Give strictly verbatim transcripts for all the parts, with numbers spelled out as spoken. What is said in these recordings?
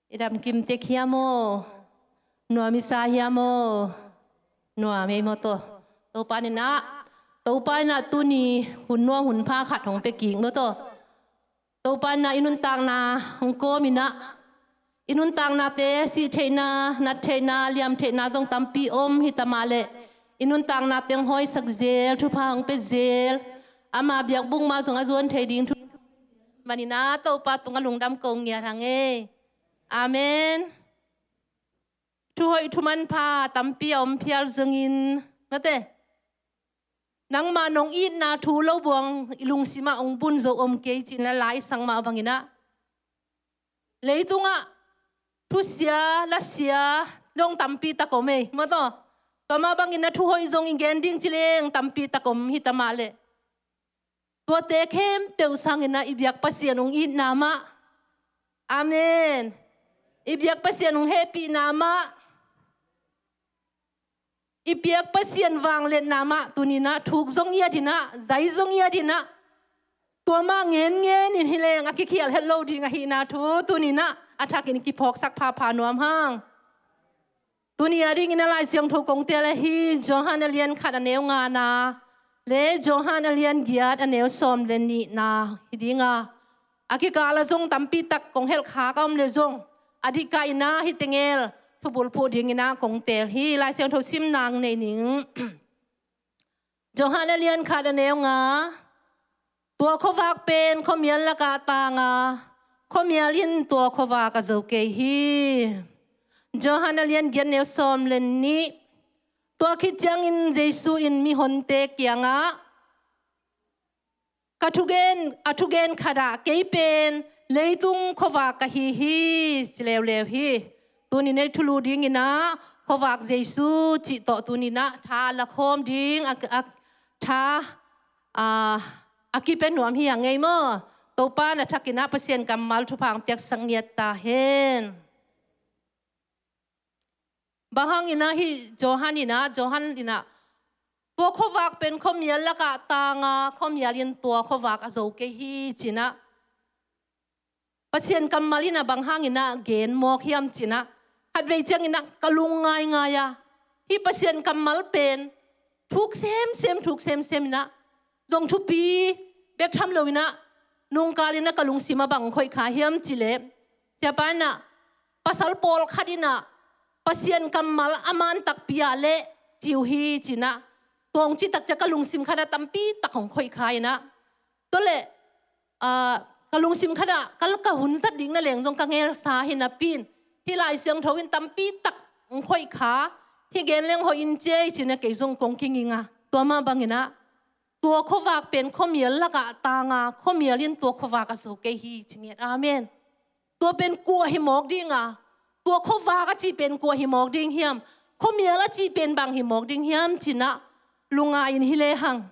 I dam kim tek hiam aw? Nuam i sa hiam aw? Nuam ei maw taw. Topa in ah, Topa in ah tuni hun nuam hun pha khat hong pia kik maw taw. Topa in ah i nuntakna hong kawm in ah, i nuntaknate sih theihna, nat theihna, liam theihna zong tampi om hi ta mah leh, i nuntaknate hong hawisak zel, thupha hong pia zel, ama biakbuk mah zong a zuan thei ding thu man in ah Topa tungah lungdam ko ngiat hang ei. Amen. Thu hoih thu manpha tampi a om phial zongin, mate, nangmah nong itna thu lo buang i lungsimah hong bun zo om kei ci-in a Lai Siangtho mah bangin ah, leitungah thusia, lasia dong tampi tak om ei maw taw. Tua mah bangin ah thu hoih zong i gen ding ci leng tampi tak om hi ta mah leh, tuate khempeuh sangin ah i biak Pasian hong itna mah. Amen. I biak Pasian hong hehpihna mah, i biak Pasian vangliatna mah tuni in ah thuk zong i at in ah, zai zong i at in ah, tua mah ngenngen in hi leng a kikhial het lo ding ahihna thu tuni in ah a thakin kiphawksak phapha nuam hang. Tuni a dingin a Lai Siangtho kong teel ahi Johan a lian khat a neu ngana le Johan a lian giat a neu sawm le nihna hi ding a, a kikal ah zong tampi tak kong helh khak a om leh zong, a dikkah in ah hih teng el thubulphuh dingin ah kong teel hi. Lai Siangtho sim nang nei ning. Johan a lian khat a neu nga. Tua khuavak pen khuamial lakah tang a, khuamial in tua khuavak a zo kei hi. Johan a lian giat neu sawm le nih. Tua khit ciangin Jesu in mihonte kiangah, ka thugen, a thugen khat ah, kei pen leitung khuavak ka hi hi, ci leuleu hi. Tuni in ei thulu dingin ah khuavak Jesu cih tawh tuni in ah tha la khawm ding a, a, tha, a, a kipia nuam hi a ngei maw. Topa in a thakin ah Pasian kammal thupha hong piaksak ngiat ta hen. Bang hangin ah hih Johan in ah, Johan in ah, tua khuavak pen khuamial lakah tang a, khuamial in tua khuavak a zo kei hi ci-in ah Pasian kammal in ah bang hangin ah gen mawk hiam ci-in ah, khatvei ciangin ah ka lung ngaingai a, hih Pasian kammal pen thuk semsem, thuk semsem in ah, zong thupi bek tham lo in ah, nungkal in ah ka lungsim ah bang khoih kha hiam cih leh, siapa in ah, pasal pawlkhat in ah Pasian kammal a man takpi ah leh ci uh hi ci-in ah, tua hong cih tak ciang ka lungsim khat ah tampi tak hong khoih kha in ah, tua leh, ah, ka lungsim khat ah ka, ka hun zat ding na leng zong ka ngelsa hi napi in, hih Lai Siangtho in tampi tak hong khoih kha, hih gen leng hoih in ci ei ci-in ah kei zong kong kinging a, tua mah bangin ah, tua khuavak pen khuamial lakah tang a, khuamial in tua khuavak a zo kei hi ci ngiat. Amen. Tua pen kua hi mawk ding a, tua khuavak a cih pen kua hi mawk ding hiam, khuamial a cih pen bang hi mawk ding hiam ci-in ah lungngai in hi lehang.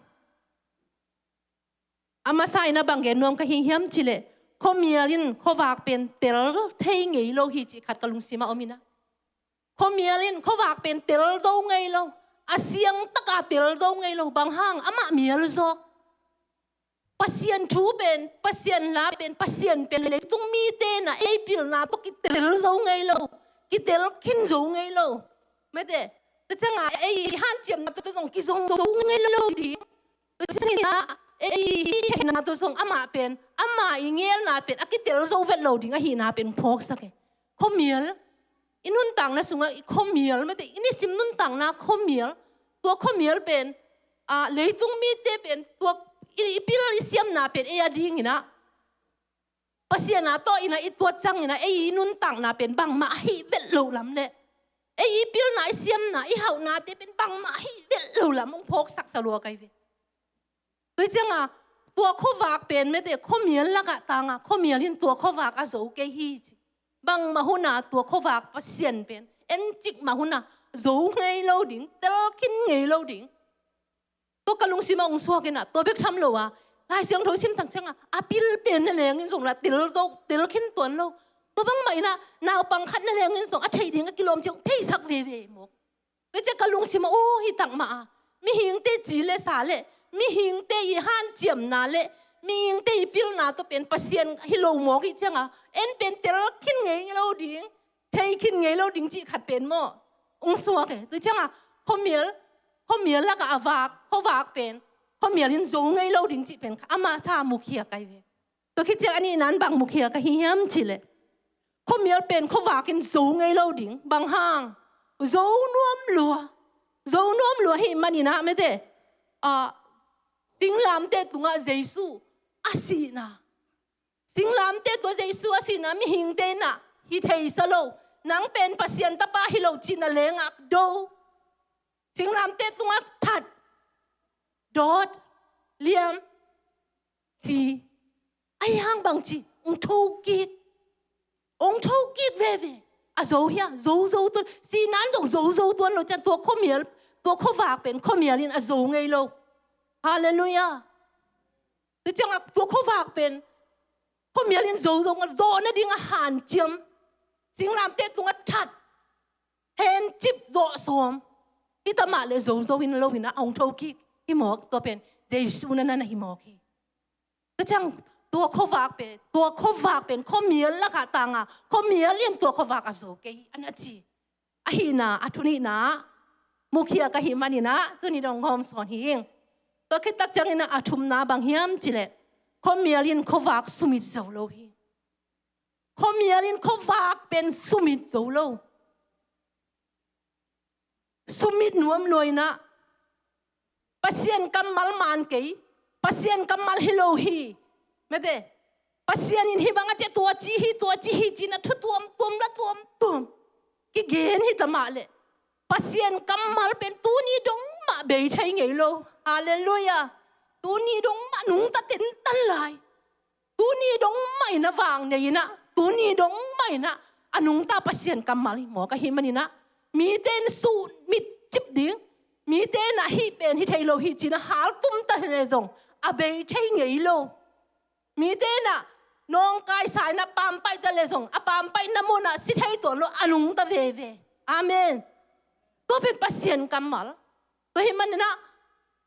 A masa in ah bang gen nuam ka hi hiam cih leh, khuamial in khuavak pen tel thei ngei lo hi cih khat ka lungsim ah om in ah. Khuamial in khuavak pen tel zo ngei lo. A siang tak a tel zo ngei lo. Bang hang, amah mial zaw. Pasian thu pen, Pasian la pen, Pasian pen leitung mite in ah ei pilna tawh kitel zo ngei lo. Kitel khin zo ngei lo. Mate, tua ciang a ei hanciamna tawh zong kizong zo ngei lo ding. Tua ciangin ah ei hih theihna tawh zong amah pen, ama i ngelna pen a kitel zo vet lo ding ahihna pen phawksak e. Khuamial, i nuntakna sungah i khuamial, mate, i nisim nuntakna khuamial, tua khuamial pen, ah, leitung mite pen tua i, i pil i siamna pen ei a dingin ah Pasian a tawh in ah i tuat ciangin ah ei i nuntakna pen bangmah ahih vet loh lam leh, ei i pilna, i siamna, i hauhnate pen bangmah ahih vet loh lam hong phawksak sa lua kai ve. Tua ciang a, tua khuavak pen mate, khuamial lakah tang a, khuamial in tua khuavak a zo kei hi ci. Bangmah hun a tua khuavak Pasian pen encik mah hun a zo ngei lo ding, tel khin ngei lo ding. Tua ka lungsim ah hong suak in ah, tua bek tham lo a, Lai Siangtho sim tak ciang a, a pil pen na leng in zong la tel zo, tel khin tuan lo. Tua bangmah in ah naupang khat na leng in zong a theih ding a kilawm ciang theisak veve mawk. Tua ciang ka lungsim ah, aw, hi tak mah a, mihingte ci le sa le, mihingte i hanciamna le, Mihingte i pilna tawh pen Pasian hi lo mawk i hih cianga en pen tel khin ngei lo ding, thei khin ngei lo ding cih khat pen maw ong suak e. Tua cianga khuamial, khuamial lakah a vak, khuavak pen khuamial in zo ngei lo ding cih pen kha ama sa mukhia ka hi ve. Tua khit ciang a nihna in bang mukhia ka hi hiam cih leh, khuamial pen khuavak in zo ngei lo ding. Bang hang? Zo nuam lua. Zo nuam lua hi maninah mete, ah, singlamteh tungah Jesu a sihna, singlamteh tungah Jesu a sihna mihingte inah hi theisa lo. Nang pen Pasian tapa hi lo cihna lengak do. Singlamteh tungah that, dawt, liam, ci. Ahi hang bang ci? Ong thokik. Ong thokik veve. A zo hia? Zo zo tuan. Sihna in zong zo zo tuan lo ciang tua khuamial, tua khuavak pen khuamial in a zo ngei lo. Halleluiah. Tua ciangah tua khuavak pen khuamial in zo zo, zawh nading a hanciam. Singlamteh tungah that, hencip, zawh sawm. Hi ta mah leh zo zo in lo inah ong thokik hi mawk. Tua pen Jesu na na hi mawk hi. Tua ciang tua khuavak pen, tua khuavak pen khuamial lakah tanga, khuamial in tua khuavak a zo kei hi a na ci. Ahihna, a thunihna mukhia ka hi maninah tuni dong hawm sawn hi ing. Tua khit tak cianginah a thumna bang hiam cih leh, khuamial in khuavak sumit zo lo hi. Khuamial in khuavak pen sumit zo lo. Sumit nuam lua inah, Pasian kammal man kei, Pasian kammal hi lo hi. Mete, Pasian in hih bang a ci a, tua ci hi, tua ci hi ci-in a thu tuamtuam la tuamtuam kigen hi ta mah leh, Pasian kammal pen tuni dong mah bei thei ngei lo. Halleluiah. Tuni dong mah nungta tentan lai. Tuni dong mah inah vang nei inah, tuni dong mah inah a nungta Pasian kammal hi mawk ahih maninah, mite in sumit cip ding, mite inah hih pen hi thei lo hi ci-in a haltum ta leh zong a bei thei ngei lo. Mite inah nawngkaisa inah pampaih ta leh zong a pampaihna munah si thei tuan lo, a nungta veve. Amen. Tua pen Pasian kammal. Tua hih maninah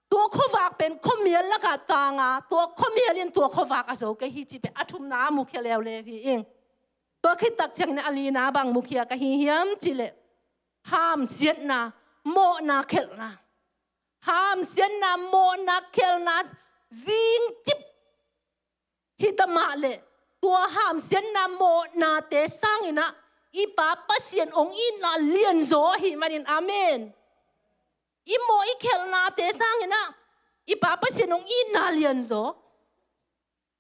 tua khuavak pen khuamial lakah tanga, tua khuamial in tua khuavak a zo kei hi cih pen a thumna a mukhia leuleu hi ing. Tua khit tak cianginah a lina bang mukhia ka hi hiam cih leh, hamsiatna, mawhna khelhna. Hamsiatna, mawhna khelhna zingcip hi ta mah leh, tua hamsiatna mawhnate sanginah i Pa Pasian ong itna lianzaw ahih manin, amen. I mawh i khelhnate sanginah i Pa Pasian ong itna lianzaw,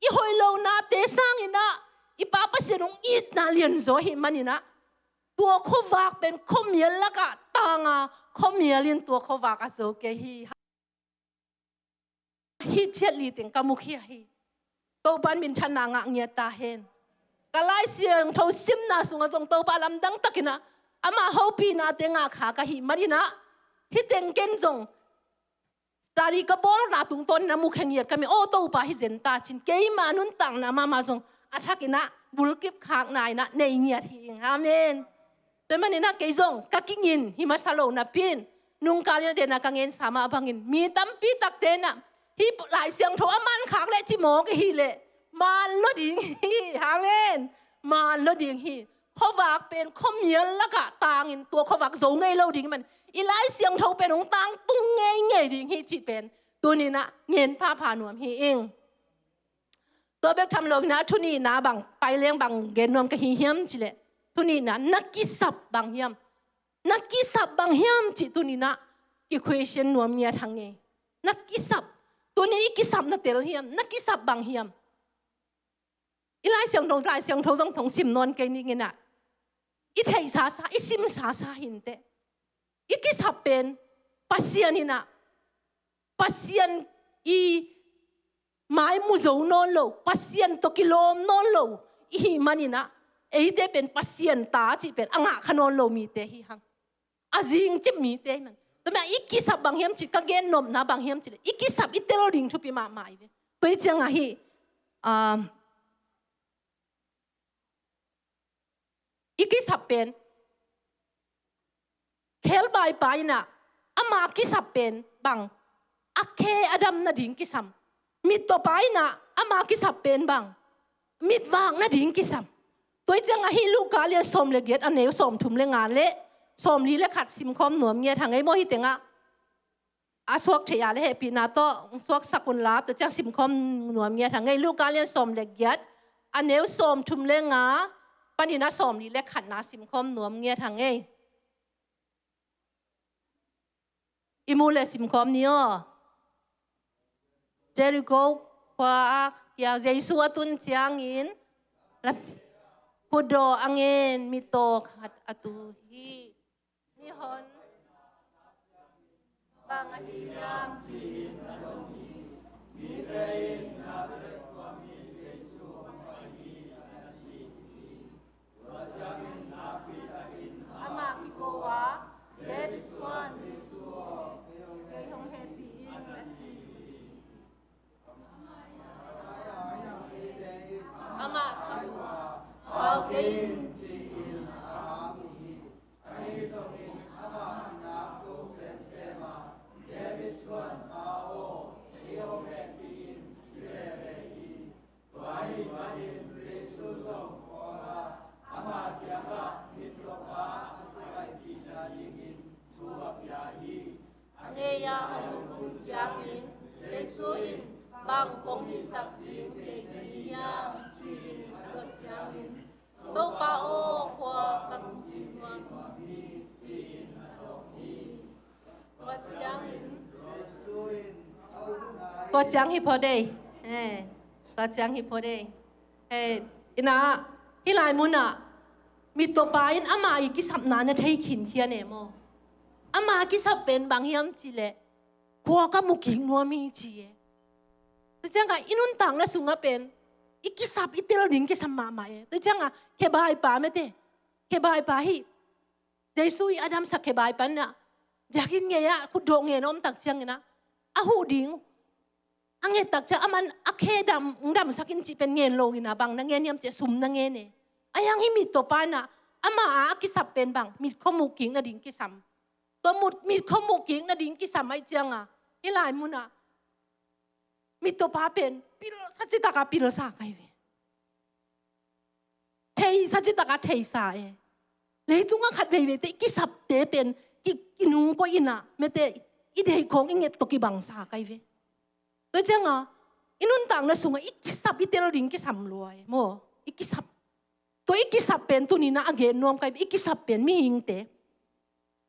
i hoih lonate sanginah i Pa Pasian ong itna lianzaw ahih maninah, tua khuavak pen khuamial lakah tanga, khuamial in tua khuavak a zo kei hi. Hih ciat li teng ka mukhia hi. Topa'n minthanna ngah ngiat ta hen. Ka Lai Siangtho simna sungah zong Topa lamdang takinah ama hopihnate ngah kha ka hih maninah, hih teng ken zong study ka bawlna tungtawnin a mukhia ngiat ka hi. Aw, Topa hi zen ta cin, keima nuntakna mahmah zong a thakinah bulkip khakna inah nei ngiat hi ing. Amen. Tua maninah kei zong ka kingin hi masa lo napi-in, nungkal inah dena ka ngensa mah bangin, mi tampi takte inah hih Lai Siangtho a man khak leh ci mawk ahih leh, man lo ding hi. Amen. Man lo ding hi. Khuavak pen khuamial lakah tangin tua khuavak zo ngei lo ding man, i Lai Siangtho pen hong tangtung ngeingei ding hi cih pen tuninah ngen phapha nuam hi ing. Tua bek tham loinah thunihna bang, pai leng bang gen nuam ka hi hiam cih leh, thunihna na kisap bang hiam? Na kisap bang hiam cih tuninah i question nuam ngiat hang e. Na kisap, tuni i kisap na tel hiam? Na kisap bang hiam? I Lai Siangtho, Lai Siangtho zong thong sim nawn kei ninginah, i theihsa sa, i simsa sa hinteh. I kisap pen Pasian inah, Pasian i mai mu zo nawn lo, Pasian tawh kilawm nawn lo i hih maninah, eite pen Pasian ta cih pen a ngah kha nawn lo mite hi hang. A zingcip mite hi man. Tua mah i kisap bang hiam cih, ka gen nopna bang hiam cih leh, i kisap i tel ding thupi mahmah hi ve. Tua hi ciangah hih, um, i kisap pen, khelbaipa inah ama kisap pen bang, a khe a dam nading kisam. Mittawpa inah Ama kisap pen bang, mitvak nading kisam. Tua hi ciangah hih Luka lian sawm le giat, a neu sawmthum le nga le sawmli le khat simkhawm nuam ngiat hang ei maw. Hih tengah a suak theih a le hehpihna tawh suaksak un la, tua ciang simkhawm nuam ngiat hang ei. Luka lian sawm le giat, a neu sawmthum le nga panin a sawmli le khatna simkhawm nuam ngiat hang ei. I mu le simkhawm ni aw. Jericho khua ah kia Jesu a tun ciangin, lam-, khutdaw a ngen mittaw khat a tu hi. Mihon bang ahi hiam ci-in a dong hi. Mite in Nazareth khua mi Jesu hong pai hi, a na ci hi. Tua ciangin nakpi takin amah kiko a, David suan Jesu aw, kei hong hehpih in, a ci hi. Amah pau kei in ci-in a kham uh hi. Ahi zongin amah a nakto semsem a, David suan pa aw, kei hong hehpih in, ci veve hi. Tua ahih manin Jesu zong khawl a, ama kiangah mittawpa a kipaipih nadingin thu a pia hi. A ngei-ah hong tun ciangin Jesu in, bang kong hilhsak ding deih na hi hiam, ci-in a dot ciangin, Topa aw, khua ka mu kik nuam hi, ci-in a dawng hi. Tua ciangin, tua ciang hi phot ei. Eh, tua ciang hi phot ei. Eh, inah, hih lai munah mittawpa in ama i kisapna na thei khinkhian e maw. Ama kisap pen bang hiam cih leh, khua ka mu kik nuam hi ci e. Tua ciangah i nuntakna sungah pen i kisap i tel ding kisam mahmah e. Tua ciangah khebaipa mete, khebaipa hih Jesu i a damsak khebaipa in ah, biakinn gei-ah khutdawh ngen a om tak ciangin ah, a huh ding a nget tak ciang, aman a khe dam, damsak in cih pen ngen lo in ah, bang na ngen hiam cih leh sum na ngen e. Ahi hang hih mittawpa in ah, ama a kisap pen bang, mitkho mu kik nading kisam. Tua mut, mitkho mu kik nading kisam ahih ciangah, hih lai munah mittawpa pen pilsa citak a pilsa kei ve. Theisa citak a theisa e. Leitungah khat veivei teh i kisapte pen ki, i nungkoih in ah, mete, i deih khawng i nget tawh kibangsa kei ve. Tua ciangah i nuntakna sungah i kisap i tel ding kisam lua e maw. I kisap. Tua i kisap pen tuni-in ah a gen nuam kei ve, i kisap pen mihingte,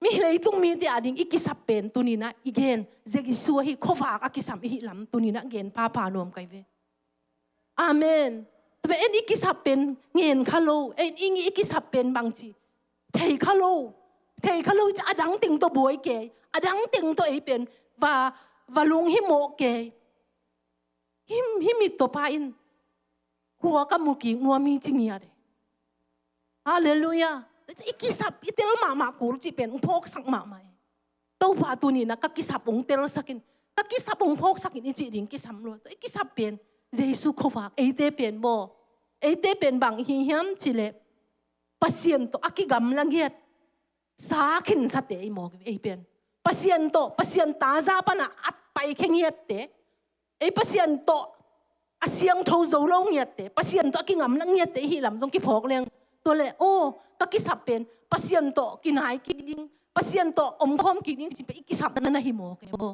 mi leitung mite a ding i kisap pen tuni-in ah i gen, Jesu ahi, khuavak a kisam i hih lam tuni-in ah gen phapha nuam kei ve. Amen. Tua pen en i kisap pen ngen kha lo, en i, i kisap pen bangci thei kha lo. Thei kha lo ci a dang teng tawh buai kei, a dang teng tawh ei pen va, va lunghimawh kei. Hih, hih mittawpa in khua ka mu kik nuam hi ci ngiat e. Halleluiah. I kisap i tel mahmah kul cih pen hong phawksak mahmah e. Topa tuni-in ah ka kisap hong telsak in, ka kisap hong phawksak in i cih ding kisam lua. Tua i kisap pen Jesu khuavak, eite pen maw. Eite pen bang i hi hiam cih leh, Pasian tawh a kigamla ngiat, sa khinsate i maw, ei pen. Pasian tawh, Pasian taza panah a paikhia ngiatte, ei Pasian tawh a siangtho zo lo ngiatte, Pasian tawh a kigamla ngiatte i hih lam zong kiphawk leng. Tua leh, aw, ka kisap pen Pasian tawh kinai kik ding, Pasian tawh omkhawm kik ding cih pen i kisapna na hi maw, kei maw.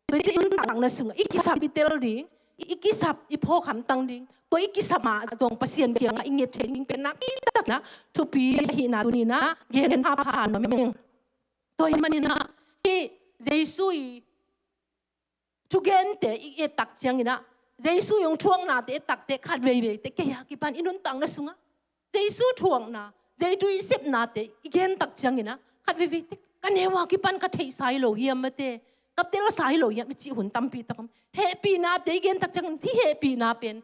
Tua i nuntakna sungah i kisap i tel ding, i, i kisap i phawk hamtang ding, tua i kisap mah zong Pasian kiangah i nget thei ding pen nakpi takin ah thupi ahihna tuni-in ah gen phapha nuam ing. Tua ahih manin ah hih Jesu i thugente i et tak ciangin ah, Jesu i hong thuaknate et tak teh khat veivei teh kei a kipan i nuntakna sungah Jesu thuakna, Jesu i sepnate i gen tak ciangin ah, khat veivei teh ka neu a kipan ka theihsa hi lo hiam mate, ka telsa hi lo hiam i cih hun tampi tak om. Hehpihnate i gen tak ciangin hih hehpihna pen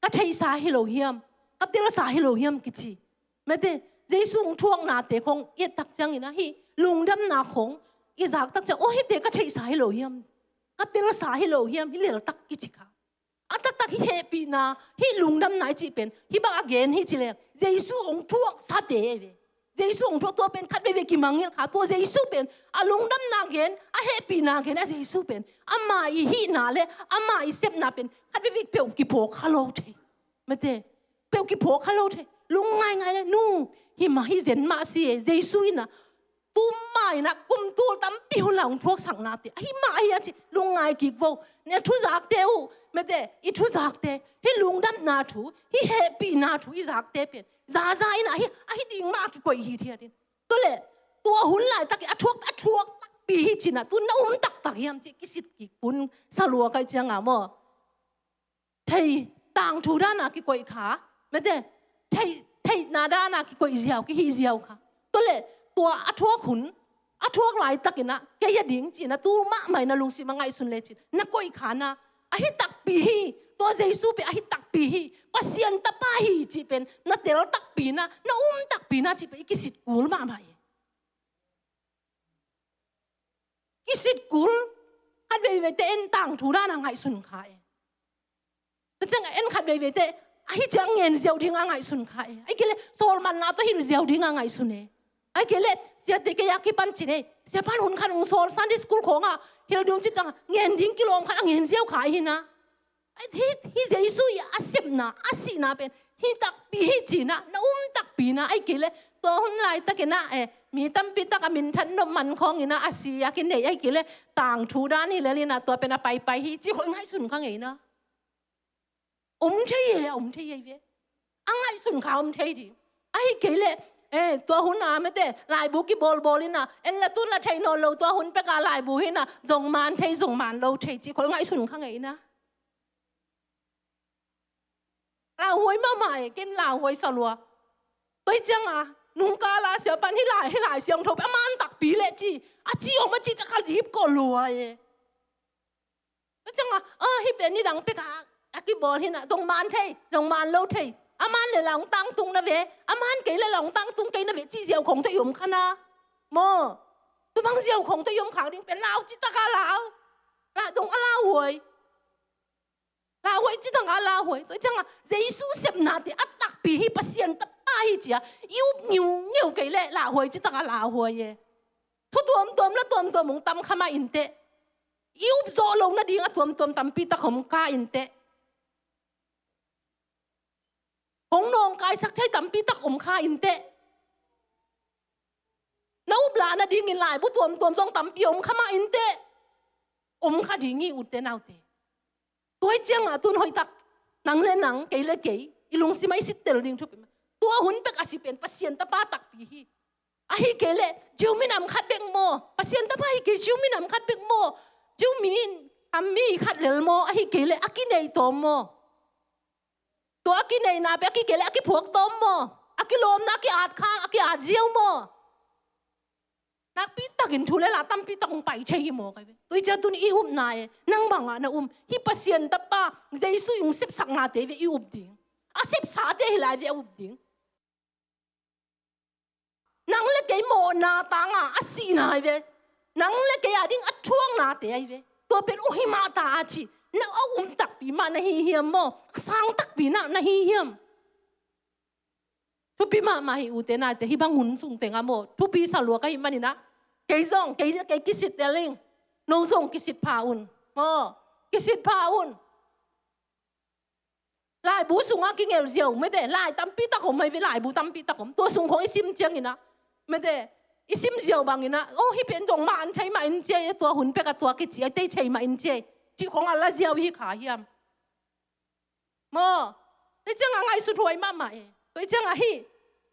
ka theihsa hi lo hiam, ka telsa hi lo hiam kici. Mate, Jesu hong thuaknate khawng i et tak ciangin ah, hih lungdamna khawng i zak tak ciang, aw, hihte ka theihsa hi lo hiam, ka telsa hi lo hiam, hih leltak kici kha. A taktak hih hehpihna, hih lungdamna i cih pen hih bang a gen hi ci leng, Jesu hong thuaksate ve. Jesu hong thuak tua pen khat veivei kimangngilh kha. Tua Jesu pen a lungdamna gen, a hehpihna gen, a Jesu pen ama i hihna le ama i sepna pen khat veivei peuh kiphawk kha lo thei. Mate, peuh kiphawk kha lo thei. Lungngaingai le, nu, hi mah hi zen mah si e, Jesu in a, tu mah in a, kum tul tampi hun lai hong thuaksaknate ahi mah hi a ci, lungngai kik vo. Ne thuzakte uh, mate, i thuzakte, hi lungdamna thu, hi hehpihna thu i zakte pen zaza in a, hi, ahi ding mah a kikoih hi thiat in. Tua le, tua hun laitak i a thuak, a thuak takpi hi ci-in a, tu na um taktak hiam ci, kisit kik hun sa lua kai ciang a maw. Thei, tangthu dan a kikoih kha, mate, thei, theihna dan a kikoih ziau, kihih ziau kha. Tua le, tua a thuak hun, a thuak laitakin a, kei a ding ci-in a, tu mahmah in a lungsim a ngaihsun le cin na koih kha na, ahi takpi hi, tua Jesu pen ahi takpi hi, Pasian tapa hi cih pen na tel takpi na, na um takpi na cih pen i kisit kul mahmah hi. Kisit kul, khat veiveite en tangthu dan a ngaihsun kha e. Tua ciangah en khat veiveite, ahi ciang ngen ziau ding a ngaihsun kha e. Ahih kei leh sawlmanna tawh hilh ziau ding a ngaihsun e. Ahih kei leh siate kei a kipan cin e. Sia pan hun khat hong sawl Sunday school khawng a hilh ding ci ciangah ngen ding kilawm khat a ngen ziau kha hi na. Hih, hih Jesu i a sepna, a sihna pen hi takpi hi ci-in a, na um takpi na, ahih kei leh tua hun laitakin a, eh, mi tampi tak a minthan nop man khawngin a, a si a kinei, ahih kei leh tangthu dan hi lel in a, tua pen a paipai hi ci khawng ngaihsun kha ngei na. Om thei e, om thei e ve. A ngaihsun kha om thei ding. Ahih kei leh, eh, tua hun a mate, laibu kibawlbawl in a, en la tun la thei nawn lo, tua hun pek a laibu hi na, zong man thei, zong man lo thei ci khawng ngaihsun kha ngei na. Lauhuai mahmah e, ken lauhuai sa lua. Tua ciangah nungkal a sia pan hih lai, hih lai siangtho pen a man takpi leh ci, a ci om a ci ciang kha lip kawh lua e. Tua ciangah, ah, hih pen nidang pek a, a kibawl hi na, zong man thei, zong man lo thei. A man leh la hong tangtung na ve, a man kei leh la hong tangtung kei na ve, ci ziau khawng tawh i om kha na. Maw, tua bang ziau khawng tawh i om khak ding pen lau citak a lau. La dong a lauhuai. Lauhuai citak a lauhuai. Tua ciangah Jesu sepnate a takpi hi, Pasian tapa hi ci-a i up ngiungeu kei leh lauhuai citak a lauhuai e. Thu tuamtuam la tuamtuam hong tam kha mah inteh. I up zawh loh nading a tuamtuam tampi tak om kha inteh. Hong nawngkaisak thei tampi tak om kha inteh. Na up lah nadingin laibu tuamtuam zong tampi om kha mah inteh. Om kha ding hi, ute naute. Tua ciangah tun hoihtak, nang le nang, kei le kei, i lungsim ah i sittel ding thupi mah. Tua hun pek a si pen Pasian tapa takpi hi. Ahih kei leh Jew minam khat bek maw, Pasian tapa hi kei Jew minam khat bek maw, Jew mi, a mi khat lel maw, ahih kei leh a kineih tawm maw. Tua a kineihna pen a kikei leh a kiphuak tawm maw? A kilawmna a ki-at kha, a ki-at ziau maw? Nakpi takin thu le la tampi tak hong pai thei hi maw kai ve. Tua hi ciang tun i upna e, nang bangah na um. Hih Pasian tapa Jesu i hong sepsaknate ve i up ding. A sepsate hi lai ve a up ding. Nang le kei mawhna tangah a sihna ahi ve. Nang le kei ading a thuaknate ahi ve. Tua pen uh hi mah ta a ci. Na a um takpi mah na hi hiam maw? A sang takpi na na hi hiam? Thupi mahmah hi ute naute, hih bang hun sung tengah maw. Thupi sa lua ka hih manin ah. Kei zong, kei, kei kisit tel ing. No zong kisit pha un. Maw, kisit pha un. Laibu sungah kingelh ziau, mete, lai tampi tak om, maive laibu tampi tak om. Tua sung khong i sim ciangin ah, mete, i sim ziau bangin ah, oh, hih pen zong mah an thei mah in ciai, tua hun pek a tua kici, a tei thei mah in ciai. Cih khong a la ziau i hi kha hiam? Maw, tua ciangah ngaihsut huai mahmah e. Tua ciangah hih,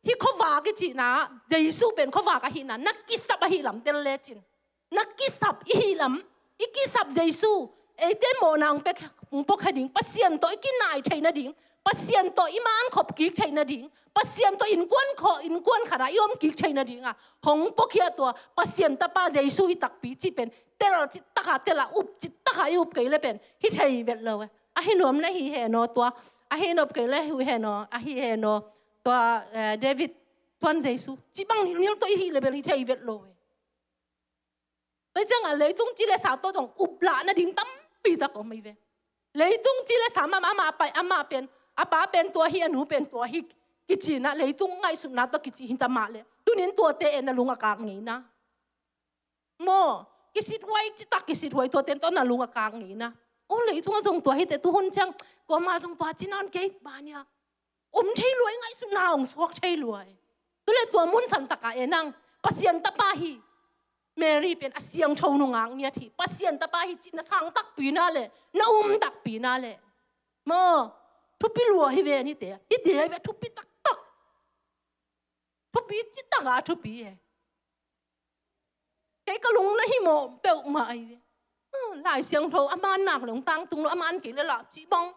hih khuavak i cihna, Jesu pen khuavak ahihna, na kisap ahih lam tel lecin. Na kisap i hih lam, i kisap Jesu, eite mawhna hong pek, hong pok kha ding, Pasian tawh i kinai theih nading, Pasian tawh i man khop kik theih nading, Pasian tawh innkuan khaw, innkuan khatah i om kik theih nadingah hong pok hi a tua, Pasian tapa Jesu hi takpi cih pen, tel cih takah tel a, up cih takah i up kei le pen, hi thei vet lo e. Ahi nuam na hi hen aw tua, ahi nop kei le hi hen aw, ahi hen aw, tua, eh, David tuan Jesu. Cih bang nilnil tawh i hih le bel hi thei vet lo e. Tua ciangah leitung ci le sa tawh zong uplah nading tampi tak om hi ve. Leitung ci le sa mah amah pai, amah pen, a pa pen tua hi, a nu pen tua hi, kici-in ah leitung ngaihsutna tawh kici hi ta mah le. Tu Nin tuate e na lung a kak ngei na. Maw, kisithuai, citak kisithuai tuate tawh na lung a kak ngei na. O, leitungah zong tua hi teh, tuhun ciang kuamah zong tua ci nawn kei, bang hang hiam, om thei lua hi, ngaihsutna hong suak thei lua hi. Tua leh tua mun santak ah e nang, Pasian tapa hi. Mary pen a siangtho nungak ngiat hi. Pasian tapa hi cih na sang takpi na leh, na um takpi na leh, maw, thupi lua hi ve, nite. Hi te hi ve, thupi taktak. Thupi citak a thupi e. Kei ka lung na himawh peuhmah ahi ve. Hmm, Lai Siangtho, a man nak leh hong tangtung lo, a man kei leh lah cih bang.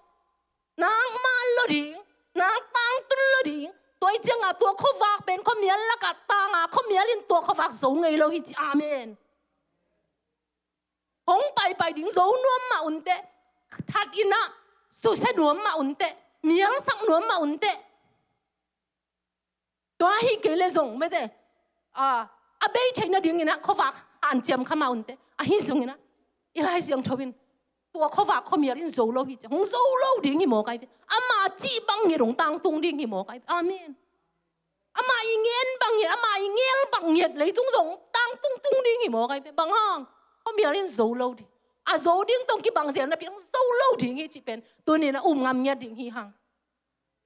Nak man lo ding, nak tangtun lo ding. Tua hi ciangah tua khuavak pen khuamial lakah tang a, khuamial in tua khuavak zo ngei lo hi ci. Amen. Hong paipai ding zo nuam mah un teh, that in ah susia nuam mah un teh, mialsak nuam mah un teh. Tua hi kei leh zong, mete, a, a bei theih nadingin ah khuavak hanciam kha mah un teh. Ahi zongin ah, i Lai Siangtho in tua khuavak khuamial in zo lo hi ci. Hong zo lo ding hi mawk ahi ve. Ama cih bang ngiat hong tangtung ding hi mawk ahi ve. Amen. Ama i ngen bang ngiat, ama i ngel bang ngiat leitung zong tangtung tung ding hi mawk ahi ve. Bang hang? Khuamial in zo lo ding. A zo ding tawh kibang zel napi hong zo lo ding hi cih pen tuni-in ah um ngam ngiat ding hi hang.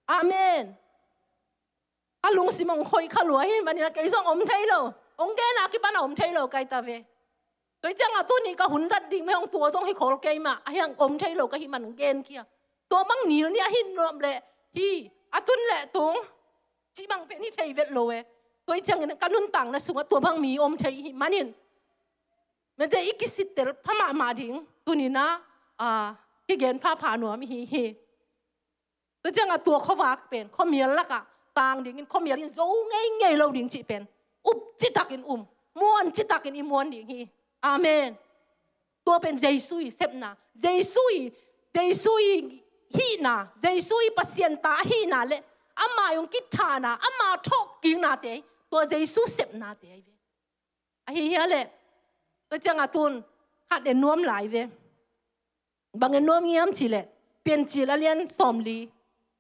Amen. Ka lungsim hong khoi kha lua hi manin ah kei zong om thei lo. Hong gen a kipan ah om thei lo ka hi ta ve. Tua hi ciangah tuni ka hun zat ding mah hong tua zong hi khol kei mah, ahi hang om thei lo ka hih man hong gen khia. Tua bang nil ni a hi nuam leh hi, a tun leh tung cih bang pen hi thei vet lo e. Tua hi ciangin ka nuntakna sungah tua bang mi om thei hi manin, mete, i kisittel pha mahmah ding tuni-in ah, a, kigen phapha nuam i hi hi. Tua ciangah tua khuavak pen khuamial lakah tang dingin, khuamial in zo ngeingei lo ding cih pen up citakin um, muan citakin i muan ding hi. Amen. Tua pen Jesu i sepna, Jesu i, Jesu i hihna, Jesu i Pasian ta ahihna leh ama hong kithahna, ama thawhkiknate, tua Jesu sepnate ahi ve. Ahi hiam leh, tua ciangah tun khat en nuam lai ve. Bang en nuam hiam cih leh, Piancil a lian sawmli,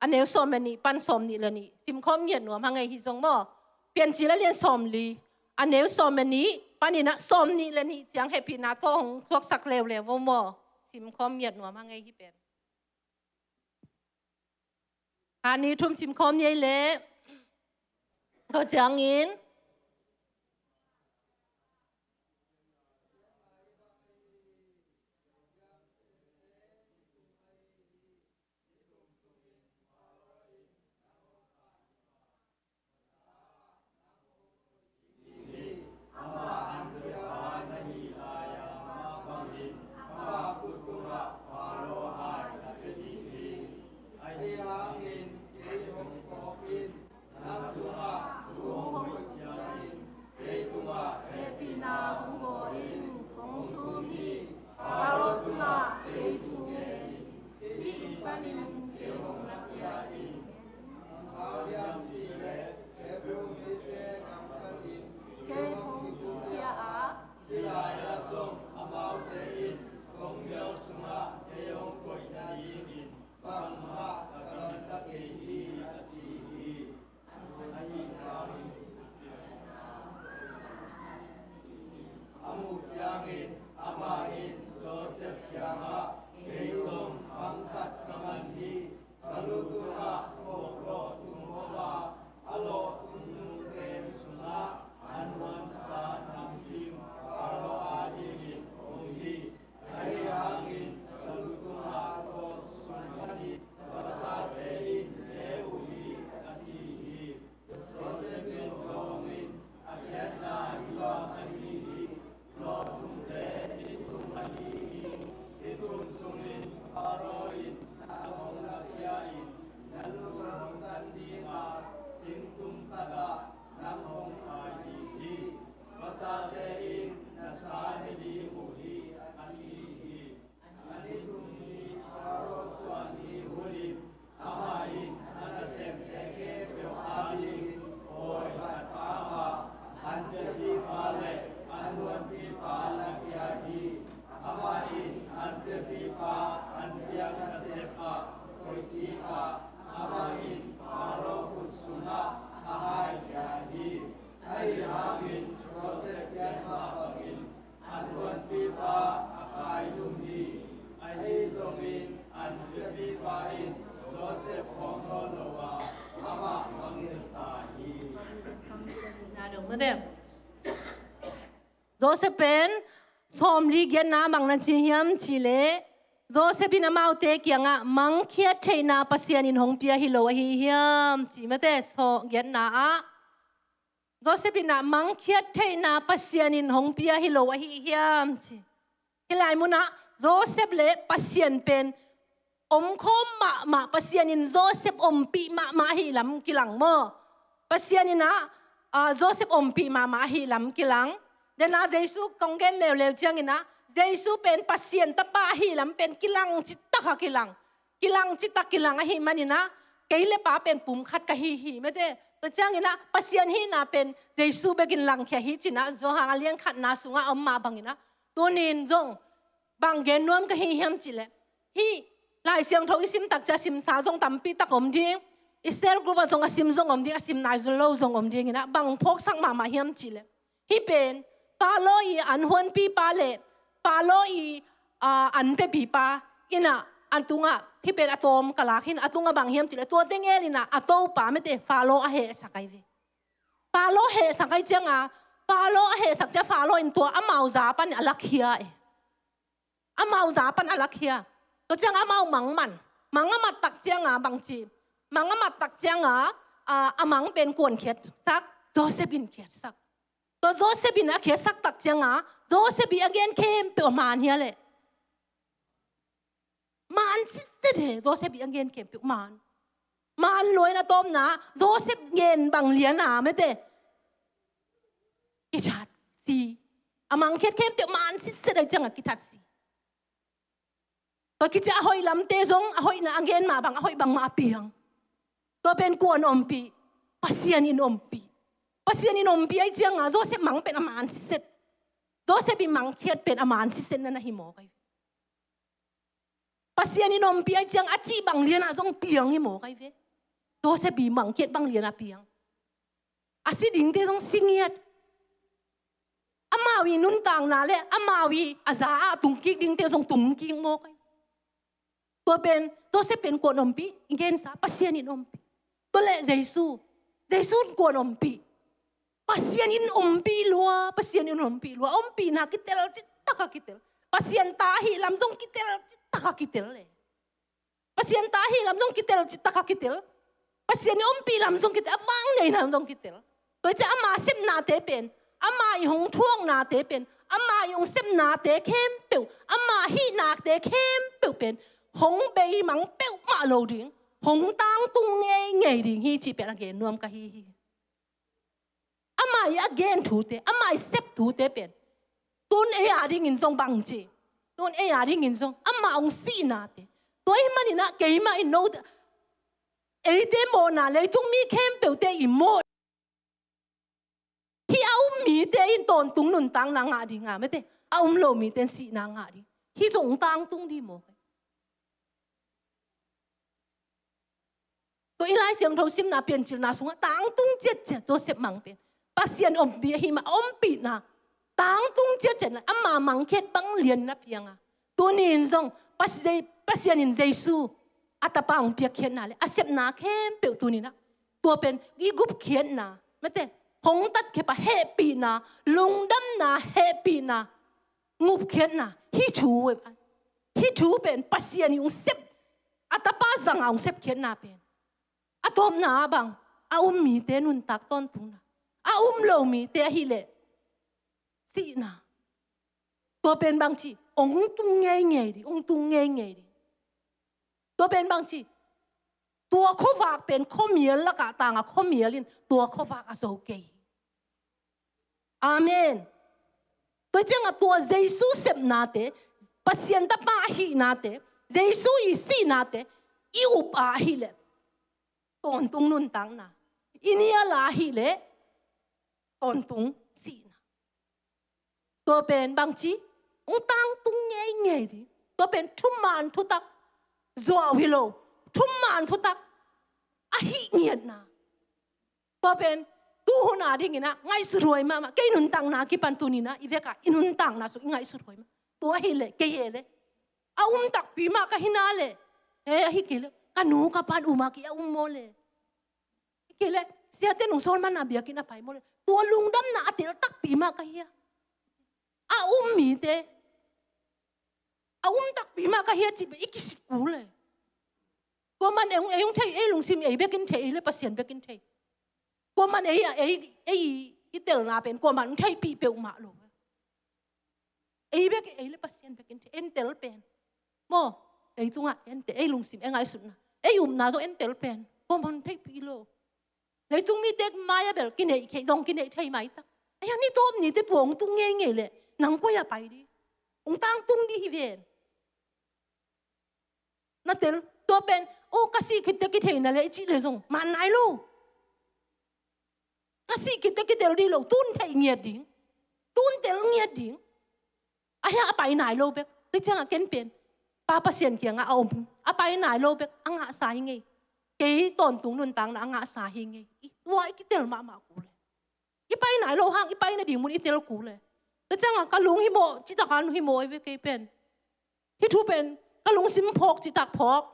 a neu sawm le nih pan sawmnih le nih simkhawm ngiat nuam hang ei hi zong maw. Piancil a lian sawmli, a neu sawm le nih panin ah sawmnih le nih ciang hehpihna tawh hong suaksak leuleu vo maw. Simkhawm ngiat nuam hang ei hi pen. Kha ni thum simkhawm ni ei leh, tua ciangin Mate. Joseph pen sawmli giatna bang na ci hiam cih leh, Joseph in amaute kiangah mangkhiat theihna Pasian in hong pia hi lo ahi hiam ci, mate, sawm giatna ah. Joseph in ah mangkhiat theihna Pasian in hong pia hi lo ahi hiam ci. Hih lai munah Joseph le Pasian pen om khawm mahmah, Pasian in Joseph ompih mahmah ahi lam kilang maw. Pasian in ah, ah, Joseph ompih mahmah ahi lam kilang. Dena Jesu kong gen leuleu ciangin ah, Jesu pen Pasian tapa ahi lam pen kilang citak a kilang. Kilang citak kilang ahih manin ah, kei le pa pen pum khat ka hi hi, mate. Tua ciangin ah Pasian hihna pen Jesu bekin langkhia hi ci-in ah, Johan a lian khatna sungah a om mah bangin ah, tuni-in zong bang gen nuam ka hi hiam cih leh, hih Lai Siangtho i sim tak ciang a simsa zong tampi tak om ding, i cell group ah zong a sim zong om ding, a sim nai zo lo zong om dingin ah, bang phawksak mahmah hiam cih leh, hih pen Faro i an huanpipa le Faro i, aa, an pepipa in ah, a tungah, hih pen a tawm ka lak hi-in, a tungah bang hiam cih leh, tua teng ngelin ah a topa, mate, Faro a hehsak ahi ve. Faro hehsak ahi ciangin, Faro a hehsak ciang Faro in tua amau za pan a lakhia e. Amau za pan a lakhia. Tua ciang amau mang man. Mang a mat tak ciangin bang ci. Mang a mat tak ciangin, aa, a mang pen kua'n khiatsak, Joseph in khiatsak. Tua Joseph in a khiatsak tak ciangin, Joseph i a gen khempeuh a man hia leh. Man sitset e, Joseph i a gen khempeuh man. Man lua-in a tawpna, Joseph gen bang lian a, mate, kithat si. A mangkhiat khempeuh man sitset ahi ciangin kithat si. Tua khit ciang a hoih lamte zong, a hoihna a gen mah bang, a hoih bangmah a piang. Tua pen kua'n ompih, Pasian in ompih. Pasian in ompih ahi ciangin Joseph mang pen a man sitset. Joseph i mangkhiat pen a man sitset na na hi mawk ahi. Pasian in ompih ahi ciang a cih bang lian a zong piang hi mawk ahi ve. Joseph i mangkhiat bang lian a piang. A si dingte zong si ngiat. Amau i nuntakna le amau i a za ah tung kik dingte zong tung kik mawk ahi. Tua pen, Joseph pen kua'n ompih, i gensa, Pasian in ompih. Tua leh Jesu, Jesu in kua'n ompih. Pasian in ompih lua, Pasian in ompih lua, ompihna kitel citak a kitel. Pasian ta ahih lam zong kitel citak a kitel e. Pasian ta ahih lam zong kitel citak a kitel. Pasian i ompih lam zong kitel, a vang nei lam zong kitel. Tua hi ciang ama sepnate pen, ama i hong thuaknate pen, ama i hong sepnate khempeuh, ama hihnate khempeuh pen hong beimang peuhmah lo ding, hong tangtung ngeingei ding hi cih pen a gen nuam ka hi hi. Ama i a gen thute, ama i sep thute pen, tun ei a dingin zong bang ci, tun ei a dingin zong ama hong sihnate. Tua ahih manin ah keimah in no, eite mawhna, leitung mi khempeuhte i mawh, hih a um mite in tawntung nuntakna ngah ding a, mate, a um lo mite in sihna ngah ding. Hih zong tangtung ding maw. Tua i Lai Siangtho simna Piancilna sungah tangtung ciatciat Joseph mang pen, Pasian ompih ahih mah ompihna, tangtung ciatciatna, ama mangkhiat bang lian na piang a. Tuni-in zong Pas-, Pasian in Jesu a tapa hong piakkhiatna le a sepna khempeuh tuni-in ah, tua pen i gupkhiatna, mate, hong tatkhep a hehpihna, lungdamna, hehpihna, gupkhiatna, hih thu, hih thu pen Pasian i hong sep, a tapa zang a hong sepkhiatna pen. A tawpna ah bang, a um mite nuntak tawntungna, a um lo mite ahih leh sihna. Tua pen bang ci, hong tung ngeingei ding, hong tung ngeingei ding. Tua pen bang ci, tua khuavak pen khuamial lakah tang a, khuamial in tua khuavak a zo kei hi. Amen. Tua ciangah tua Jesu sepnate, Pasian tapa ahihnate, Jesu i sihnate i up a ahih leh tawntung nuntakna, i nial a ahih leh tawntung sihna. Tua pen bang ci, hong tangtung ngeingei ding. Tua pen thuman thutak, zuau hi lo, thuman thutak, a hih ngiatna. Tua pen tu hun a dingin ah ngaihsut huai mahmah. Kei nuntakna kipan tuni-in ah i vekpi-a i nuntakna sung i ngaihsut huai mah. Tua ahih leh, kei e leh, a um takpi mah ka hi na leh, he, ahih kei leh ka nu ka pa'n um a ki a um maw leh, ahih kei leh siate nungsawl man a biakinn a pai maw leh, Tua lungdamna a tel takpi mah ka hia? A um mite a um takpi mah ka hia cih pen i kisit kul e. Kuaman ei, ei hong thei, ei lungsim ei bekin thei, ei le Pasian bekin thei. Kuaman ei, ei, ei i telna pen kuaman hong theihpih peuhmah lo. Ei bek, ei le Pasian bekin thei, en tel pen. Maw, leitungah en tel, ei lungsim, ei ngaihsutna, ei upna zong en tel pen kuaman hong theihpih lo. Leitung mite mai-ah bel kineih thei, dong kineih thei maitak. Ahi hang ni tawp nite tua hong tung ngeingei leh nang koi-ah pai ding? Hong tangtung ding hi ven. Na tel, tua pen, oh, ka sih khit teh kithei na leh i cih leh zong man nai lo. Ka sih khit teh kitel ding lo, tun thei ngiat ding, tun tel ngiat ding. Ahi hang a pai nai lo bek. Tua ciangah ken pen Pa Pasian kiangah a om, a pai nai lo bek a ngahsa hi ngei. Kei tawntung nuntakna a ngahsa hi ngei. I tua i kitel mahmah kul e. I pai nai lo hang i pai nading mun i tel kul e. Tua ciangah ka lunghimawh citak a lunghimawh hi ve kei pen. Hih thu pen ka lungsim phawk citak phawk.